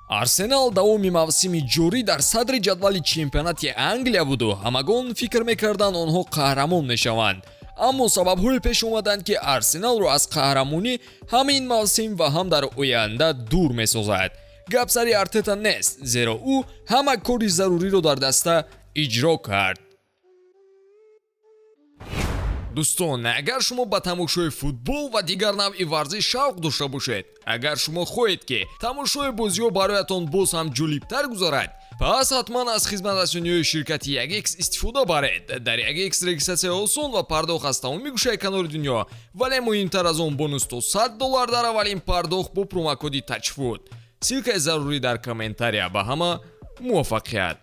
Арсенал давоми мавсими ҷорӣ дар садри ҷадвали чемпионати Англия буду ҳамагон фикр мекарданд, онҳо қаҳрамон мешаванд. Аммо сабабҳое пеш омаданд, ки Арсеналро аз қаҳрамонӣ ҳам ин мавсим ва ҳам дар оянда дур месозад. Гап сари Артета нест, зеро ӯ ҳама кори заруриро дар даста иҷро кард. Дӯстон, агар шумо ба тамошои футбол ва дигар навъи варзиш шавқ дошта бошед, агар шумо хоҳед, ки тамошои бозиҳо бароятон боз ҳам ҷолибтар гузарад, пас ҳатман аз хизматрасониҳои ширкати 1X истифода баред. Дар 1X регистратсия осон ва пардохт аз тамоми гӯшаи канори дунё, вале муҳимтар аз он, бонус то 100 доллар дар аввалин пардохт бо промокоди TAJFOOT. Ссылкаи зарурӣ дар комментария. Ба ҳама муваффақият!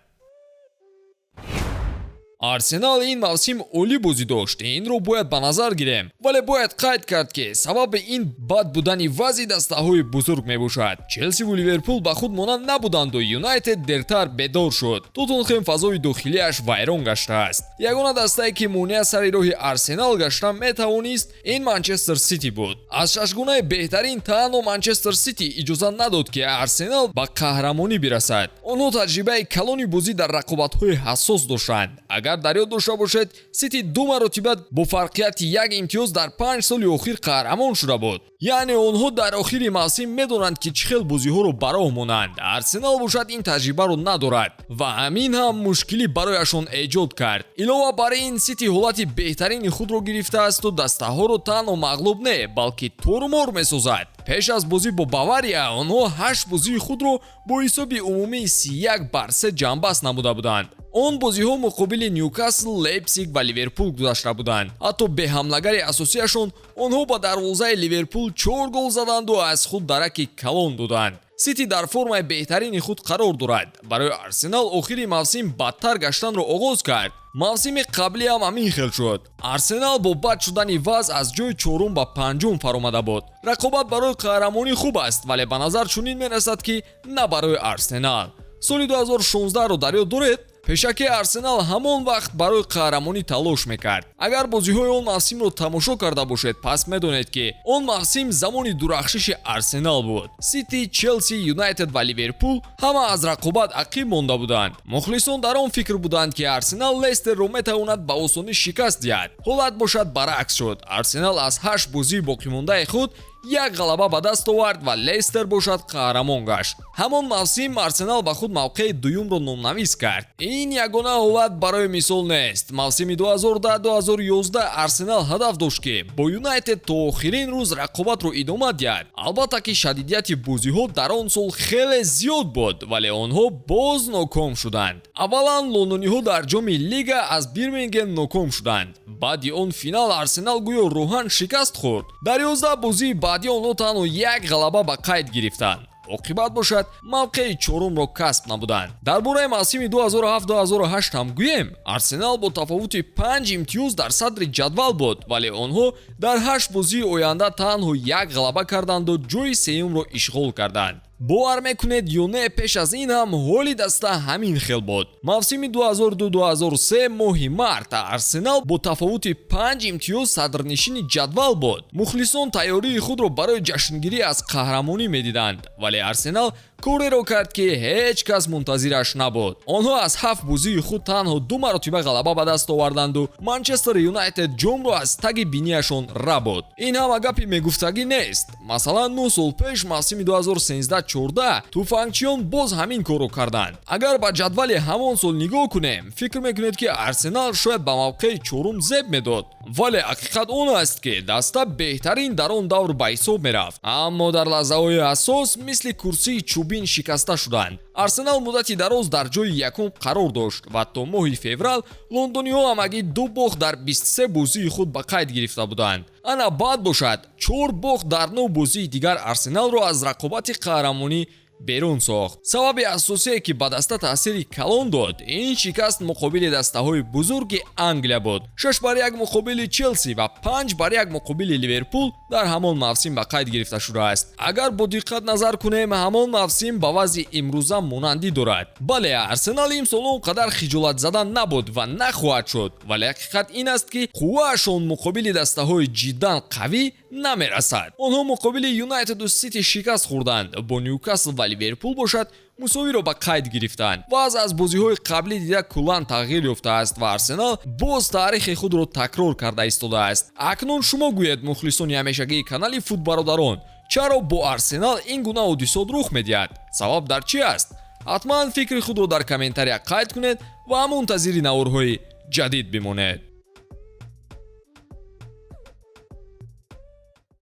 Арсенал ин мавсим олӣ бозӣ дошт, инро бояд ба назар гирем, вале бояд қайд кард, ки сабаби ин бад будани вазъи дастаҳои бузург мебошад. Челсиву Ливерпул ба худ монанд набуданду Юнайтед дертар бедор шуд. Тоттенхем фазои дохилиаш вайрон гаштааст. Ягона дастае, ки монеа сари роҳи Арсенал гашта метавонист, ин Манчестер Сити буд. Аз шашгунаи беҳтарин танҳо Манчестер Сити иҷоза надод, ки Арсенал ба қаҳрамонӣ бирасад. Онҳо таҷрибаи калони бозӣ дар рақобатҳои ҳассос доштанд. Агар дар ёд дошта бошед, Сити ду маротиба бо фарқияти як имтиёз дар 5 соли охир қаҳрамон шуда буд. Яъне онҳо дар охири мавсим медонанд, ки чӣ хел бозиҳоро ба роҳ монанд. Арсенал бошад, ин таҷрибаро надорад ва ҳамин ҳам мушкилӣ барояшон эҷод кард. Илова бар ин, Сити ҳолати беҳтарини худро гирифтаасту дастаҳоро танҳо мағлуб не, балки тормор месозад. Пеш аз бозӣ бо Бавария онҳо ҳашт бозии худро бо ҳисоби умумии 31-3 ҷамъбаст намуда буданд. Он бозиҳо муқобили Ньюкасл, Лейпсиг ва Ливерпул гузашта буданд. Ҳатто бе ҳамлагари асосияшон онҳо ба дарвозаи Ливерпул чор гол заданду аз худ дараки калон доданд. Сити дар формаи беҳтарини худ қарор дорад. Барои Арсенал охири мавсим бадтар гаштанро оғоз кард. Мавсими қаблӣ ҳам ҳамин хел шуд. Арсенал бо бад шудани вазъ аз ҷои чорум ба панҷум фаромада буд. Рақобат барои қаҳрамонӣ хуб аст, вале ба назар чунин мерасад, ки на барои Арсенал. Соли 2016-ро дар ёд доред? Пешакӣ Арсенал ҳамон вақт барои қаҳрамонӣ талош мекард. Агар бозиҳои он мавсимро тамошо карда бошед, пас медонед, ки он мавсим замони дурахшиши Арсенал буд. Сити, Челси, Юнайтед ва Ливерпул ҳама аз рақобат ақиб монда буданд. Мухлисон дар он фикр буданд, ки Арсенал Лестерро метавонад ба осонӣ шикаст диҳад. Ҳолат бошад, баръакс шуд. Арсенал аз ҳашт бозии боқимондаи худ як ғалаба ба даст овард ва Лестер бошад, қаҳрамон гашт. Ҳамон мавсим Арсенал ба худ мавқеи дуюмро номнавис кард. Ин ягона ҳолат барои мисол нест. Мавсими 2010-2011 Арсенал ҳадаф дошт, ки бо Юнайтед то охирин рӯз рақобатро идома диҳад. Албатта, ки шадидияти бозиҳо дар он сол хеле зиёд буд, вале онҳо боз ноком шуданд. Аввалан, лондониҳо дар Ҷоми Лига аз Бирмингем ноком шуданд. Баъди он финал Арсенал гӯё рӯҳан шикаст хӯрд. Дар 11 бозии баъдӣ онҳо танҳо як ғалаба ба қайд гирифтанд. Оқибат бошад, мавқеи чорумро касб намуданд. Дар бораи мавсими 2007-2008 ҳам гӯем, Арсенал бо тафовути панҷ имтиёз дар садри ҷадвал буд, вале онҳо дар ҳашт бозии оянда танҳо як ғалаба карданду ҷои сеюмро ишғол карданд. Бовар мекунед ё не, пеш аз ин ҳам ҳоли даста ҳамин хел буд. Мавсими 2002-2003 моҳи март Арсенал бо тафовути панҷ имтиёз садрнишини ҷадвал буд. Мухлисон тайёрии худро барои ҷашнгирӣ аз қаҳрамонӣ медиданд, вале Арсенал кореро кард, ки ҳеҷ кас мунтазираш набуд. Онҳо аз ҳафт бозии худ танҳо ду маротиба ғалаба ба даст оварданду Манчестер Юнайтед ҷомро аз таги бинияшон рабуд. Ин ҳама гапи мегуфтагӣ нест. Масалан, 9 сол пеш, мавсими 2013-14, туфангчиён боз ҳамин корро карданд. Агар ба ҷадвали ҳамон сол нигоҳ кунем, фикр мекунед, ки Арсенал шояд ба мавқеи чорум зеб медод, вале ҳақиқат он аст, ки даста беҳтарин дар он давр ба ҳисоб мерафт, аммо дар лаҳзаҳои ҳассос мисли курсии чӯбин шикаста шуданд. Арсенал муддати дароз дар ҷои якум қарор дошт ва то моҳи феврал лондониҳо ҳамагӣ ду бохт дар 23 бозии худ ба қайд гирифта буданд. Ана баъд бошад, чор бохт дар нӯ бозии дигар Арсеналро аз рақобати қаҳрамонӣ берун сохт. Сабаби асосие, ки ба даста таъсири калон дод, ин шикаст муқобили дастаҳои бузурги Англия буд. 6-1 муқобили Челси ва 5-1 муқобили Ливерпул дар ҳамон мавсим ба қайд гирифта шудааст. Агар бо диққат назар кунем, ҳамон мавсим ба вазъи имрӯза монандӣ дорад. Бале, Арсенал имсол он қадар хиҷолатзада набуд ва нахоҳад шуд, вале ҳақиқат ин аст, ки қувваашон муқобили дастаҳои ҷиддан қавӣ Намерасад. Онҳо муқобили Юнайтеду Сити шикаст хӯрданд, бо Ньюкасл ва Ливерпул бошад, мусовиро ба қайд гирифтанд. Вазъ аз бозиҳои қаблӣ дида куллан тағйир ёфтааст ва Арсенал боз таърихи худро такрор карда истодааст. Акнун шумо гӯед, мухлисони ҳамешагии канали Футбародарон, чаро бо Арсенал ин гуна ҳодисот рух медиҳад? Сабаб дар чӣ аст? Ҳатман фикри худро дар комментария қайд кунед ва мунтазири наворҳои ҷадид бимонед.